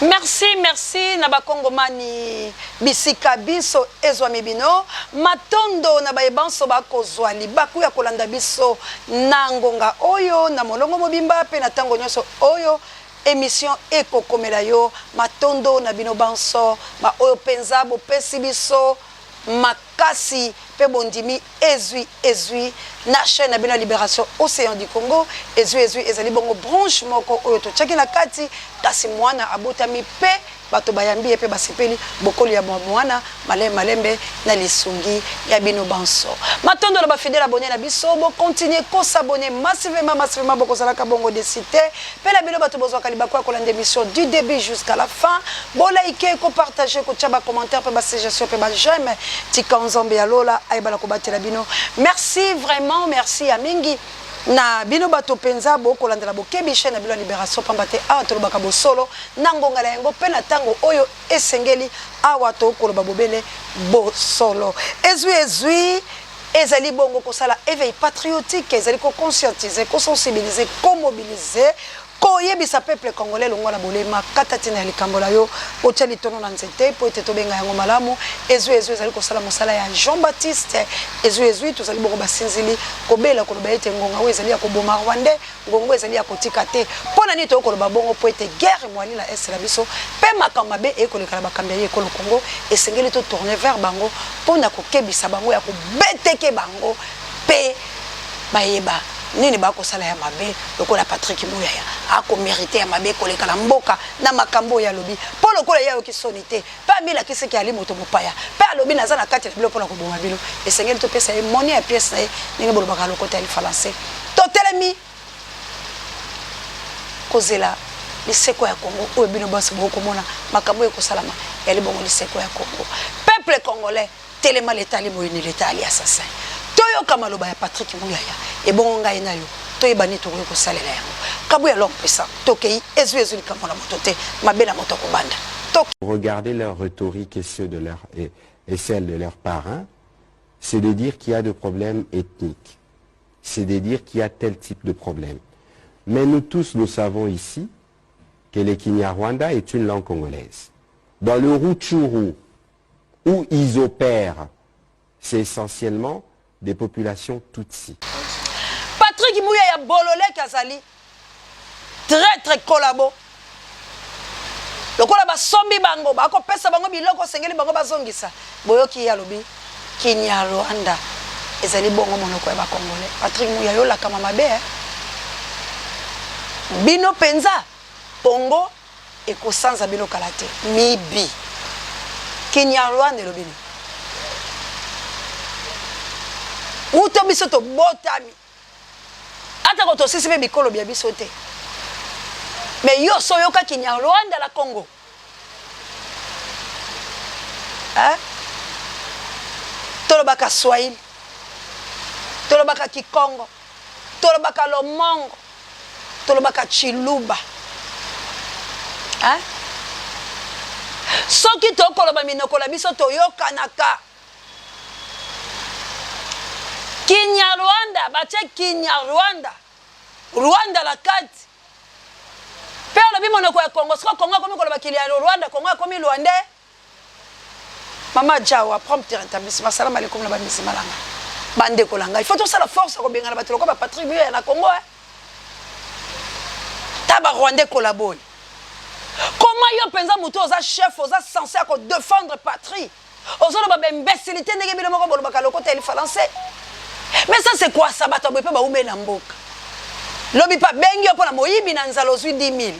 Merci merci na ba kongomani bisika binso ezwami bino. Matondo na baye banso bakozwa libaku ya kolanda biso na ngonga oyo na molongo mobimba pe na tango nionso oyo emission ekokomela yo. Matondo na bino banso ba oyo penza bopesi biso makasi pe bondimi ezui ezui na chaine na bino ya Liberation Ocean du Congo. Ezui ezui ezali bongo branche moko oyo totiaki na kati kasi muana abotami pe bato bayambi ye pe basepeli bokoli ya mua muana malembe malembe na lisungi ya bino banso. Matondo na ba fidèles abonnes na biso, bo continuer ko s'abonner massivement massivement bokozalaka bongo deçu te. Pe na bino bato bozwaka libaku ya kolanda emission du debut jusqu'à la fin, bo liker, ko partager, kotia ba commentaires pe ba suggestions pe ba j'aime. Tika Nzambe ya lola ayebana kobatela bino. Merci vraiment, merci ya mingi na bino bato penza bokolanda na bokebi chaine na bino ya Liberation pamba te awa tolobaka bosolo na ngonga na yango pe na tango oyo esengeli. Awa tokoloba bobele bosolo. Ezwi ezwi. Ezali bongo kosala eveil patriotique, ezali ko conscientiser, ko sensibiliser, ko mobiliser, koyebisa peuple congolais longwa na bolema, kata tina ya likambo la yo, otia litono na nzete mpo ete tobenga yango malamu. Ezwi ezwi ezali kosala mosala ya Jean Baptiste. Ezwi ezwi tozali bongo basinzili kobela koloba ete ngonga oyo ezali ya koboma Rwandais. Ngongo ezali ya kotika te. Mpo na nini tokoki koloba bongo? Mpo ete guerre emwali na Est na biso mpe makambo mabe eye koleka na bakambi ya ye ekolo Congo, esengeli to tourner vers bango mpo na kokebisa bango ya kobeteke bango mpe bayeba nini bakosala ya mabe lokola Patrick Muyaya ako meriter ya mabe koleka na mboka na makambo oyo alobi mpo lokola ye ayoki soni te mpe amilakisi ke ali moto mopaya mpe alobi naza na kati na bino mpo na koboma bino, esengeli topesa ye monnaie ya pièce na ye ndenge bolobaka lokota ya lifalanse. Totelemi kozela lisekwa ya Congo oyo bino banso bokomona makambo oyo ekosalama yali bongo lisekwa ya Congo. Peuple congolais telema l'etat ali moyini l'etat ali assassin. Toyoka maloba ya Patrick Muyaya ebongo ngai na yo toyeba nini tokoki kosalela yango. Kabuya l'homme puissant tokei ezui ezui likambo na moto te mabe na moto akobanda. Toke. Regardez leur rhétorique et, ceux de leur, et, et celle de leurs parrains, c'est de dire qu'il y a des problèmes ethniques. C'est de dire qu'il y a tel type de problème. Mais nous tous, nous savons ici que le Kinyarwanda est une langue congolaise. Dans le Rutshuru, où ils opèrent, c'est essentiellement des populations Tutsi. Patrick Muyaya bolole kazali traitre collabo lokola basombi bango bakopesa bango biloko osengeli bango bazongisa boyoki ye alobi Kinyarwanda ezali bongo monoko ya ba congolais Patrick Muyaya olakama mabe eh? Bino penza Congo ekosanza bino kala te mibi Kinyarwanda elobi nini uto biso tobotami Atako tosisi pe bikolo bya biso te. Mais yo osi oyoka Kinyarwanda na Congo? Hein? Tolobaka Swahili, tolobaka Kikongo, tolobaka Lomongo, tolobaka Tshiluba. Hein? Soki tokoloba minoko na biso toyokanaka. Kinyarwanda batie Kinyarwanda Rwanda na kati pe alobi monoko ya Congo sikoyo Congo akomi koloba Kinyarwanda Congo akomi Rwandais Mama Jawa prompt rétablissement salam alaikum na ba misima na nga ba ndeko na ngai faut tosala force ya kobengana bato lokola ba Patrick Muyaya na Congo eh ta ba Rwandais collabo comment yo penza moto oza chef oza censé ya ko defendre patrie Ozo loba ba imbecilite ndenge bino moko bolobaka lokota ya lifalanse. Mais ça c'est quoi ça bato ya boye pe bawumeli na mboka. Lobi pe abengi yo pona moyibi na nzala ozui 10000.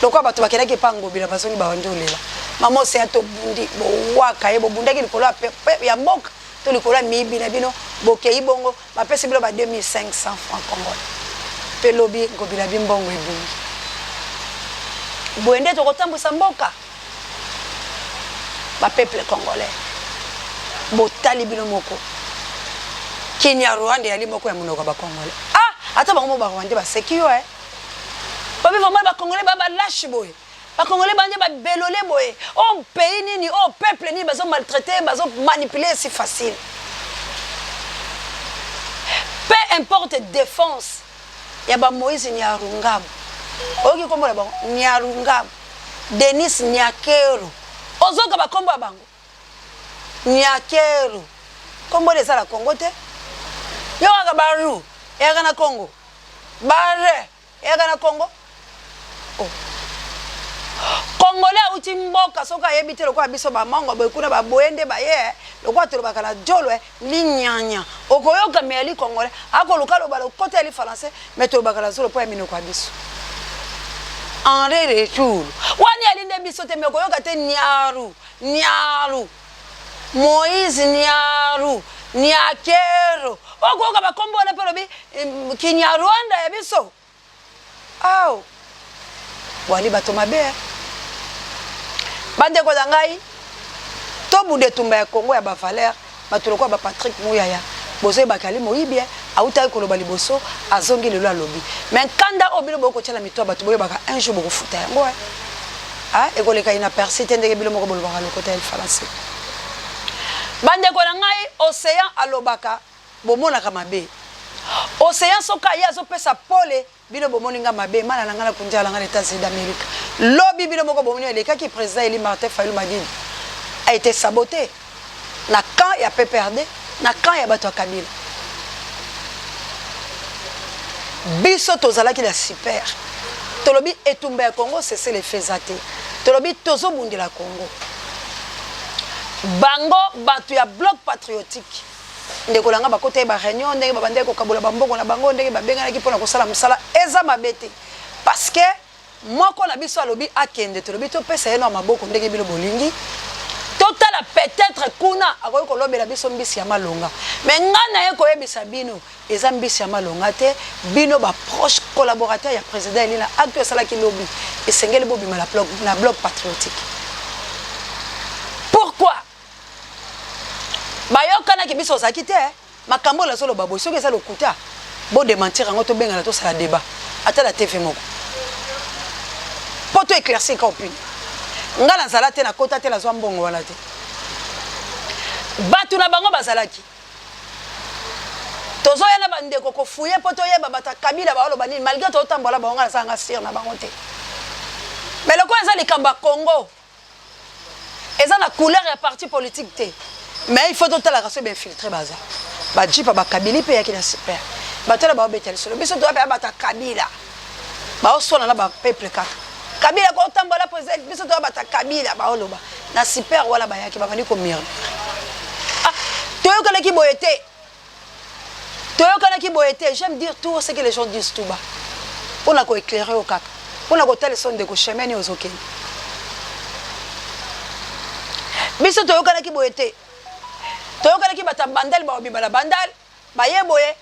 Lokola bato bakendaki epa Ngobila bazongi babandi olela. Mama Ocean tobundi bowaka ye bobundaki likolo ya ya mboka to likolo ya miyibi na bino bokeyi bongo bapesi bino ba 2500 francs congolais. Pe lobi Ngobila bi mbongo ebungi. Boye nde tokotambwisa mboka? Ba peuple congolais botali bino moko Kinyarwanda eyali moko ya monoko ya ba congolais ah ata bango moko ba rwandais baseki yo eh babi vraiment ba congolais ba ba lâche boye ba congolais bande ba belole boye oh pays nini oh peuple nini bazo maltraiter bazo manipuler si facile peu importe défense ya ba Moïse Nyarungabo oyoki kombo na bango Nyarungabo. Denis Nyakeru ozoka ba kombo ya bango Nyakeru kombo wana eza na Congo te yo kaka baru eyaka na Congo bare eyaka na Congo oh. Congolais awuti mboka soki ayebi te lokola biso ba mongo boye kuna ba boye nde baye eh, lokola tolobaka na jolo eh, linyanya okoyoka me ali congolais akoluka aloba lokota ya lifalanse me tolobaka na zolo mpo ya minoko ya biso en retour wani ali nde biso te me okoyoka te niaru niaru moïse niaru niakero okoyoka bakombo wana mpe olobi kinyarwanda ya biso Aw! Boali bato mabe eh. Bandeko na ngai, tobunda etumba ya Congo ya ba valeur, bato lokola ba Patrick Muyaya, bozoyeba ke ali moyibi eh, awutaki koloba liboso, azongi lelo alobi. Mais nkanda oyo bino bokoki kotia na mitu ya bato, boyebaka un jour bokofuta yango eh. Ah, ekoleka inaperçu te ndenge bino moko bolobaka lokota ya lifalanse. Bandeko na ngai, Ocean alobaka Bomonaka mabe. Ocean soki aye azo pesa pole bino bomoni nga mabe mana na nga na kundiala nga na Etats Unis d'Amerique lobi bino moko bomoni elekaki president elu Martin Fayulu Madidi a ete sabote na camp ya PPRD na camp ya bato ya Kabila biso tozalaki na super tolobi etumba ya Congo cessez le feu eza te tolobi tozobundela Congo bango bato ya bloc patriotique Ndeko na nga bakotaki ba reunion ndenge babandaki kokabola ba mbongo na bango ndenge babenganaki pona kosala musala eza mabe te parce que moko na biso alobi akende tolobi topesa ye nao maboko ndenge bino bolingi totala peut-etre kuna akoki kolobela biso mbisi ya malonga mais nga naye koyebisa bino eza mbisi ya malonga te bino ba proche collaborateur ya president Eli na acte osalaki lobi esengeli bobima na bloc patriotique pourquoi Bayokanaki biso ozalaki te makambo oyo nazoloba boye soki eza lokuta bo dementir yango tobengana tosala debat ata na TV moko po to eclaircir ka opinion nga nazala te nakota te nazwa mbongo wana te bato na bango bazalaki tozoya na bandeko kofuye mpo toyeba bato ya kabila baoloba nini malgre tozotambola bango nga nazala nga sire na bango te mais lokola eza likambo ya congo Eza na couleur ya parti politique te. Mais il faut totalaka soki ba infiltre baza. Ba jeep ya ba kabili pe eyaki na super. Bato wana baobeta lisolo. Biso toza pe bato ya Kabila. Baoswana na ba peuple kaka. Kabila kotambola president biso toza bato ya Kabila baoloba. Na super wana bayaki babandi ko murmurer. Ah, toyokanaki boye te. Toyokanaki boye te. J'aime dire tout ce que les gens disent tout bas. Pona ko éclairer yo kaka. Pona kotalisa yo ndeko chemin nini ozokende. Biso toyokanaki boye te. Toyokanaki bato ya Bandal bakobima na Bandal, baye boye.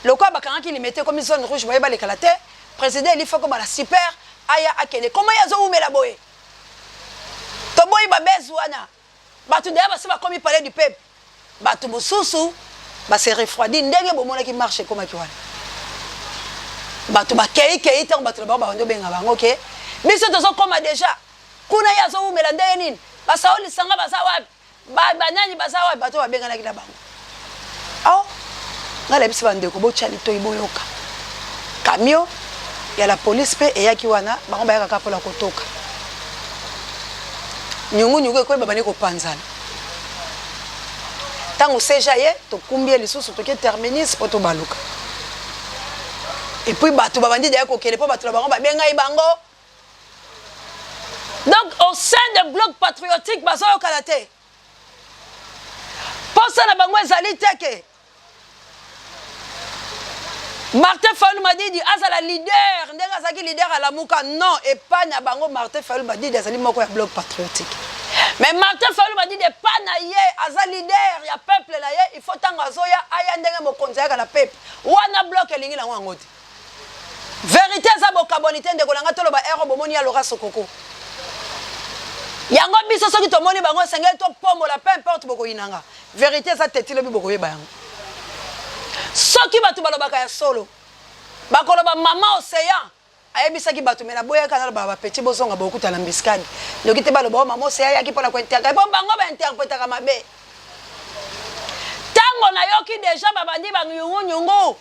Lokola bakangaki Limete ekomi zone rouge baye balekala te. President élu faut akoma na super aya akende. Comment ye azowumela boye? Toboyi ba buzz wana. Batu dejà basi bakomi palais du peuple batu mususu ba se refroidir ndenge bomonaki marche ekomaki wana batu bakeyi keyi tango batu na bango babandi obenga bango ke biso tozokoma dejà kuna ye azowumela ndenge nini basaol lisanga baza wapi ba banani baza wapi bato babenganaki na bango oh ngai nayebisi bandeko botya litoi boyoka camion ya la police mpe eyaki wana bango bayaka kaka mpona kotoka nyungunyungu ekoyi babandi kopanzana ntango seja ye tokumbi ye lisusu toke terminus mpo tobaluka epuis bato babandi deya kokende mpo bato na bango babengai bango donc au sein de bloc patriotique bazoyokana te Posa na bango ezali te ke Martin Fayulu Madidi azala leader ndenge azalaki leader ya Lamuka non epa na bango Martin Fayulu Madidi azali moko ya bloc patriotique mais Martin Fayulu Madidi epa na ye aza leader ya peuple na ye il faut ntango azoya aya ndenge mokonzi ayaka na peuple wana bloc elingi nango yango te Verite eza bokabwani te ndeko na nga toloba heure bomoni ya Laura Sokoko yango biso soki tomoni bango esengeli topombola peu importe bokoyina nga verite eza teti lobi bokoyeba yango soki bato balobaka ya solo bakoloba mama ocean ayebisaki bato me naboyaka naloba ba petit bozonga bokutana mbiskade noki te baloba o mama ocean ayaki mpona kointerpre po bango bainterpretaka mabe ntango nayoki deja babandi banyungunyungu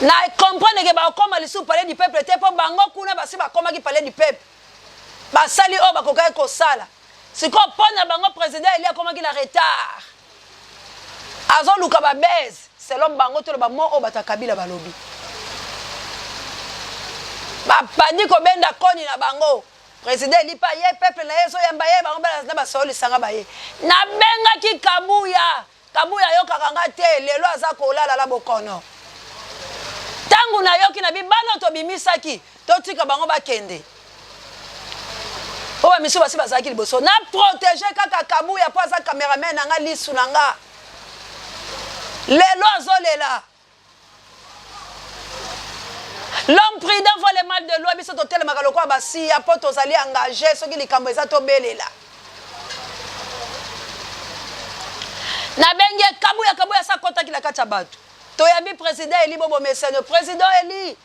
Na comprendre que bakokoma lisusu palais du peuple te po bango kuna basi bakomaki palais du peuple. Basali oyo bakokaki kosala. Sikoyo mpo na bango president Elie akomaki na retard. Azoluka ba buzz selon bango toloba mot oyo bato ya Kabila balobi. Babandi kobenda koni na bango. President Elie pe aye, peuple na ye ezoyamba ye, bango na basolo lisanga baye. Nabengaki Kabuya Kabuya ayokaka nga te lelo aza kolala la bokono tangu nayoki na bi bana oyo tobimisaki totika bango bakende po ba misusu basi bazalaki liboso na protege kaka Kabuya po aza cameraman na nga lisu na nga lelo azolela L'homme prudent voit le mal de loin, biso totelemaka lokola basiya po tozali engage soki likambo eza tobelela. Nabengi ye Kabuya, Kabuya asi akotaki na kati ya bato. Toyambi president Eli Bobo Meseno, president Eli,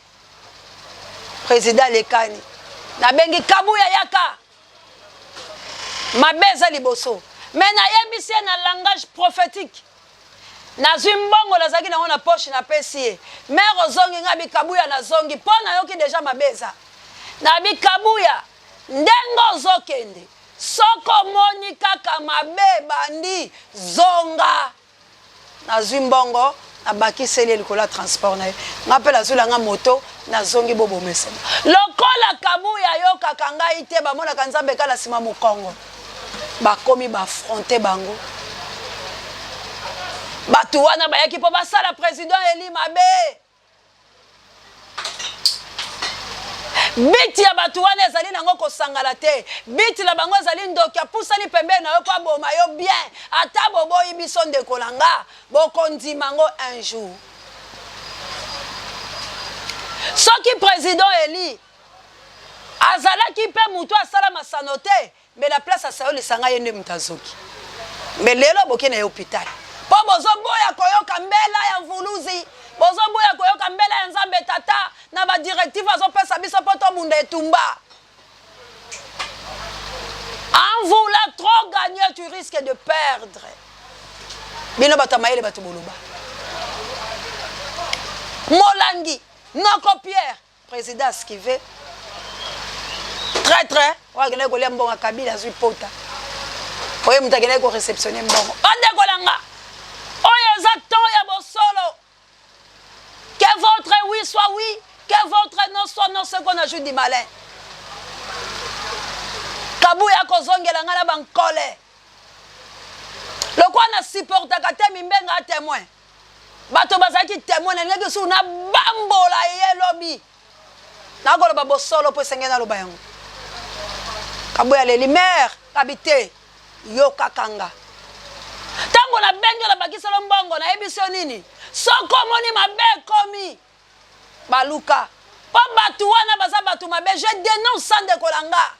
president alekani. Nabengi Kabuya yaka, mabe eza liboso. Mais nayebisi ye na langage prophetique. Nazui mbongo nazalaki nango na poche napesi ye. Mère ozongi nga bi Kabuya nazongi po nayoki dejà mabe eza. Na bi Kabuya ndenge ozokende soki omoni kaka mabe ebandi zonga. Nazui mbongo nabakiseli ye likolo ya transport na ye. Nga pe nazui na nga moto nazongi bobomesana. Lokola Kabuya ayokaka ngai te bamonaka Nzambe kaka na sima mokongo. Bakomi ba affronter bango. Batu wana bayaki po basala president Elie mabe. But ya batu wana ezali nango kosangana te. But na bango ezali ndoki apusani pembeni na yo po aboma yo bien. Ata boboyi biso ndeko na nga, bokondima ngo un jour. Soki president Elie Azalaki pe mutu asala masano te mais na place asayo lisanga ye nde mutu azoki mais lelo boke naye hopital po bozo boya koyoka mbela ya mvuluzi bozo boya koyoka mbela ya nzambe tata na ba directive azo pesa biso po tobunda etumba en voulant trop gagner tu risques de perdre bino bato ya mayele bato boloba molangi noko pierre President askive traitre oyo akendaki kolia mbongo ya Kabila azwi pota oye moto akendaki ko receptionner mbongo. Bandeko na nga, oyo eza temps ya bosolo. Que votre oui soit oui, que votre non soit non, ce qu'on ajoute du malin. Kabuya akozongela nga na bankole. Lokola na supportaka te Mimbenga a temoin. Bato bazalaki temoin, nalingaki lisusu nabambola ye lobi. Nakoloba bosolo mpo esengeli naloba yango. Kabuya aleli, Mère, kabi te, yokaka nga. Ntango nabengi yo nabakiseli yo mbongo, nayebisi yo nini? Soki omoni mabe ekomi, baluka. Mpo bato wana baza bato mabe, je denonce ça ndeko na nga.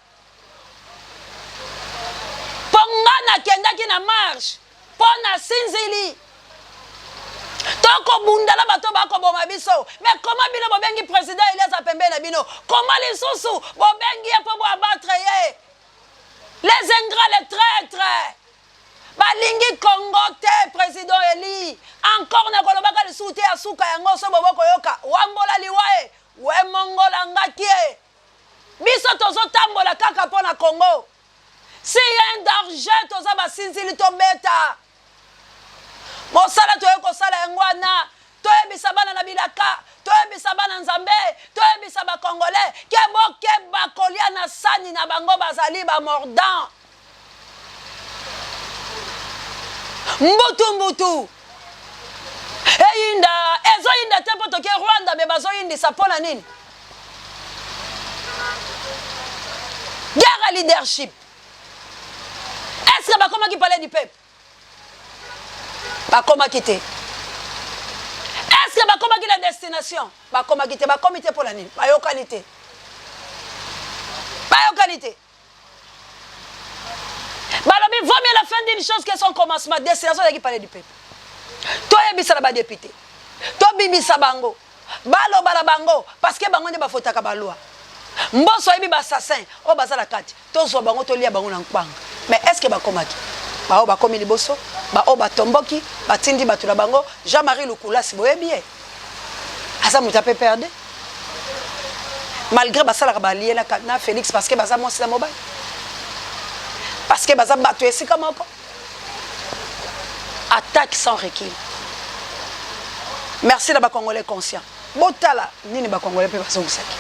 Mpo nga nakendaki na marche. Mpo na sinzili. Toko bunda na bato bako boma biso. Mais comment bino bobengi president Elie aza pembeni na bino? Comment lisusu bobengi ye po bo abattre ye? Les ingrats, les traitres. Balingi Congo te president Elie. Encore na kolobaka lisusu te ya suka yango so bobo koyoka. Wambola liwa e. We mongola ngaki e. Biso tozo tambola kaka po na Congo. Si y a un danger toza ba sinzili tobeta mosala toye kosala yango wana toyebisa bana na bilaka toyebisa bana nzambe toyebisa ba congolais ke bokeba kolia na sani na bango bazali ba mordant mbutu mbutu eyinda ezoyinda te mpo toke rwanda me bazoyindisa mpo na nini Guerre ya leadership. Est ce que bakomaki palais du peuple? Bakomaki te. Est ce que bakomaki na destination? Bakomaki te. Bakomi te mpo na nini? Bayokani te. Bayokani te. Balobi vaut mieux la fin d'une chose que son commencement. Destination ezalaki palais du peuple. Toyebisa na ba députés. Tobimisa bango. Baloba na bango parce que bango nde ba votaka ba loi. Mboso ayebi ba assassins oyo baza na kati. Tozwa bango tolia bango na nkwanga. Mais est-ce que bakomaki? Ba oyo bakomi liboso, ba oyo batomboki, batindi bato na bango. Jean-Marie Lukulasi boyebi ye? Aza moto ya PPRD. Malgré basalaka ba allié na, na Félix parce que baza mwasi na mobali. Parce que baza bato ya esika moko. Attaque sans recul. Merci na ba Congolais conscients. Botala nini ba Congolais pe bazongisaki.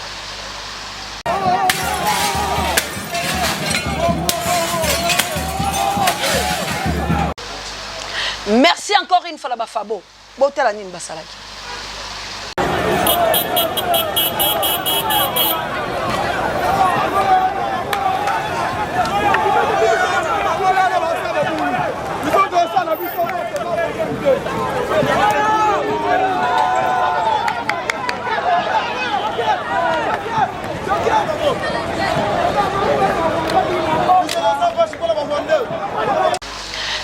Merci encore une fois na ba Fabo. Botala nini basalaki.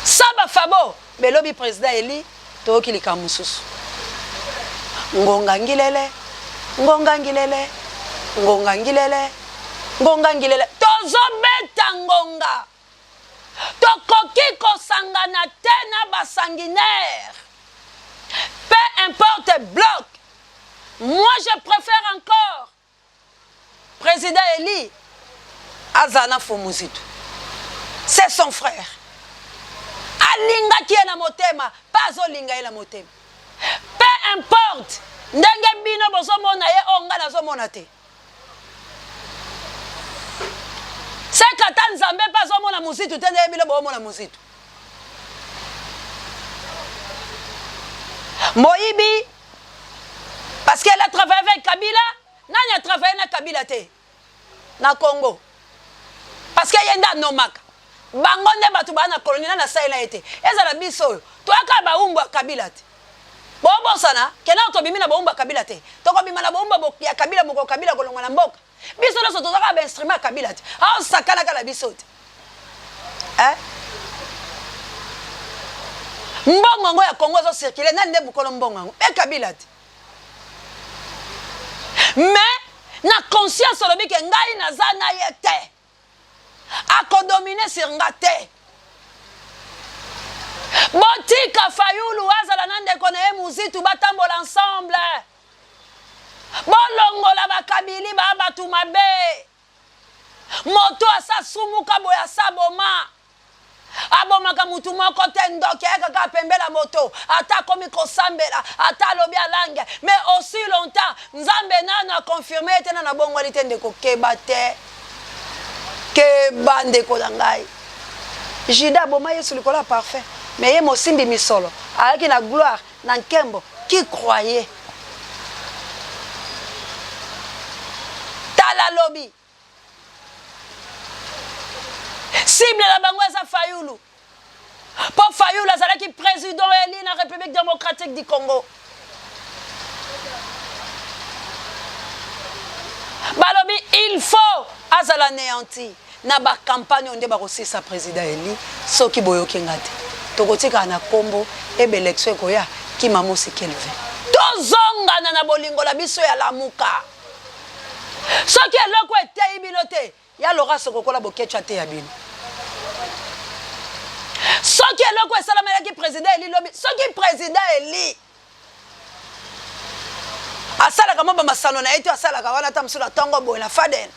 Saba Fabo belobi président Eli toyoki likambo mosusu ngonga ngilele ngonga ngilele ngonga ngilele ngonga ngilele tozobeta ngonga Tokoki kosangana te na ba sanguinaires peu importe bloc moi je prefère encore president Elie azala na Fumuzitu c'est son frère alingaki ye na motema pe azolinga ye na motema peu importe ndenge bino bozomona ye oyo ngai nazomona te. Seke ata Nzambe pe azomona Muzitu te ndenge bino boomona Muzitu. Moyibi parce qu'elle a travaillé avec Kabila, nani a travaillé na Kabila te na Congo? Parce que ye nde anomaka bango nde bato baa na colonie nani asalela ye te ezala biso oyo toyaka baumbu ya Kabila te. Bobosana ke nano tobimi na bowumbu ya Kabila te. Tokobima na bowumbu ya Kabila mokolo Kabila akolongwa na mboka. Biso nionso toza kaka ba instruments ya Kabila te. Aosakanaka na biso te. Eh? Mbongo yango ya Congo ezo circuler, nani nde mokolo mbongo yango? E Kabila te. Mais na conscience olobi ke ngai naza na ye te. Ako dominer sur nga te. Botika Fayulu azala na ndeko na ye Muzitu batambola ensemble. Bolongola ba Kabili ba batu mabe. Moto asa sumuka boye asa boma. Abomaka mutu moko te ndoki ayaka kaka pembela moto ata akomi kosambela ata alobi alangue mais aussi longtemps nzambe nanu a confirme ye te nanu abongwani te ndeko keba te keba ndeko na ngai Judas aboma yesu likolo ya parfum mais ye mosimbi misolo ayaki na gloire na nkembo qui croyait tala lobi Cible na bango eza Fayulu. Po Fayulu azalaki president élu na République démocratique du Congo. Balobi il faut azala anéanti na ba campagne oyo nde bakosisa president élu soki boyoki nga te. Tokotikala na kombo ebe election ekoya kima mosi kelve. Tozongana na bolingo na biso ya lamuka. Soki eloko eteyi bino te, ya Laura Sokokola Boketshu ateya bino. Soki eloko esalamelaki president Eli lobi, soki president Eli asalaka mwa bamasano na ye to asalaka wana ata mosusu na ntongo boye na faden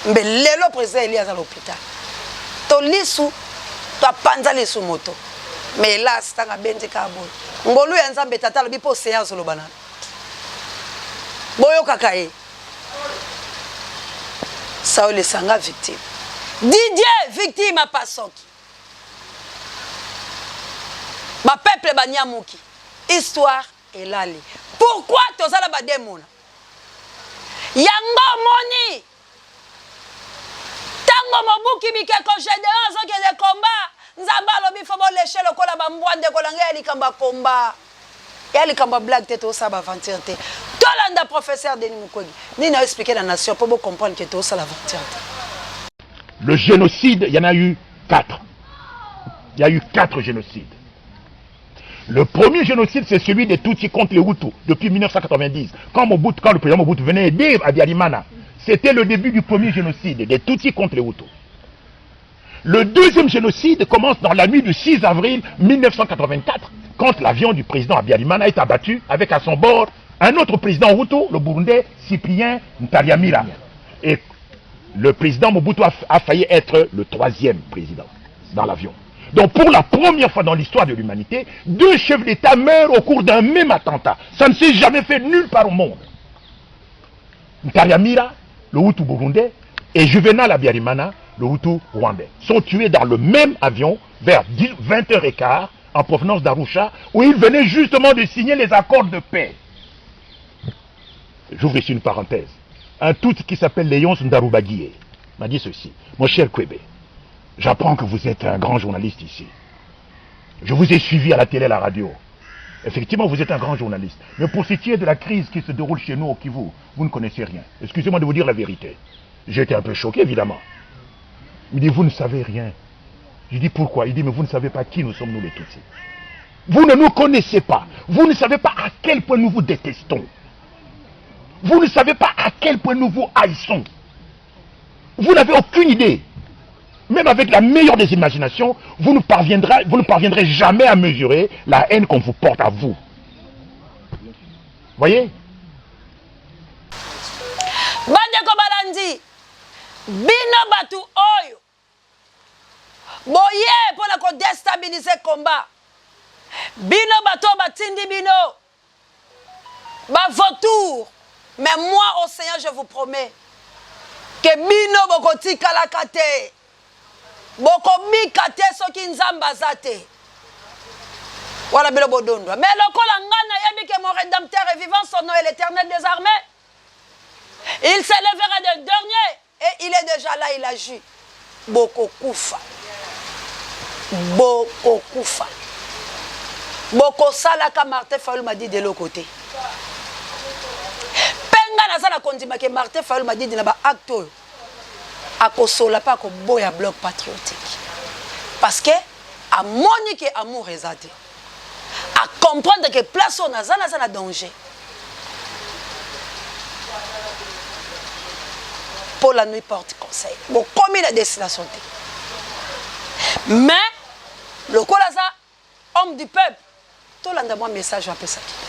mbe lelo president Eli aza na hôpital to lisu to apanza lisu moto mais hélas ntango abendi kaka boye ngolu ya Nzambe tata alobi mpo oseya azoloba na Boyokaka ye. Saul Esanga victime. Didier victime apasoki. Ba peuple banyamuki. Histoire elali. Pourquoi tozala ba demona? Yango omoni Tango mobuki bikeko Gedeon azokende combat, Nzambe alobi faut bo lecher lokola ba mbwa ndeko na ngai ya likambo ya combat. Ya likambo ya blague te tozosala ba aventure te. Tolanda professeur Denis Mukwege nini a expliquer na nation po bo comprendre que tozosala aventure te. Le génocide, il y en a eu 4. Il y a eu 4 génocides. Le premier génocide, c'est celui des Tutsis contre les Hutus, depuis 1990. Quand, Mobutu, quand le président Mobutu venait aider Habyarimana, c'était le début du premier génocide des Tutsis contre les Hutus. Le deuxième génocide commence dans la nuit du 6 avril 1984, quand l'avion du président Habyarimana est abattu avec à son bord Un autre président Hutu, le Burundais Cyprien Ntaryamira. Et le président Mobutu a, a failli être le troisième président dans l'avion. Donc pour la première fois dans l'histoire de l'humanité, deux chefs d'État meurent au cours d'un même attentat. Ça ne s'est jamais fait nulle part au monde. Ntaryamira, le Hutu burundais, et Juvenal Habyarimana, le Hutu rwandais, sont tués dans le même avion vers 20h15 en provenance d'Arusha, où ils venaient justement de signer les accords de paix. J'ouvre ici une parenthèse. Un Tutsi qui s'appelle Léonce Ndarubaguié m'a dit ceci. Mon cher Kwebe, j'apprends que vous êtes un grand journaliste ici. Je vous ai suivi à la télé et à la radio. Effectivement, vous êtes un grand journaliste. Mais pour ce qui est de la crise qui se déroule chez nous au Kivu, vous ne connaissez rien. Excusez-moi de vous dire la vérité. J'ai été un peu choqué, évidemment. Il me dit, vous ne savez rien. Je dis, pourquoi Il dit, mais vous ne savez pas qui nous sommes, nous les Tutsis. Vous ne nous connaissez pas. Vous ne savez pas à quel point nous vous détestons. Vous ne savez pas à quel point nous vous haïssons. Vous n'avez aucune idée. Même avec la meilleure des imaginations, vous ne parviendrez, vous ne parviendrez jamais à mesurer la haine qu'on vous porte à vous. Voyez Bandeko balandi, bino batu oyo boye pona ko destabiliser combat. Bino bato batindi bino ba vautours mais moi au Seigneur je vous promets que bino bokotikalaka te bokobika te soki Nzambe aza te wana bino bodondwa mais lokola nga nayebi que mon rédempteur est vivant son nom est l'éternel des armées il se lèvera de dernier Et il est dejà là il agit bokokufa bokokufa bokosalaka Martin Fayulu Madidi eloko te mpe nga naza na kondima ke Martin Fayulu Madidi na ba acte oyo akosola mpe akoboya bloc patriotique parce que amoni ke amour eza te a comprendre que place oyo naza naza na danger mpo la nuit porte conseil bokomi na destination te mais lokola aza homme du peuple tolanda mwa message oyo apesaki.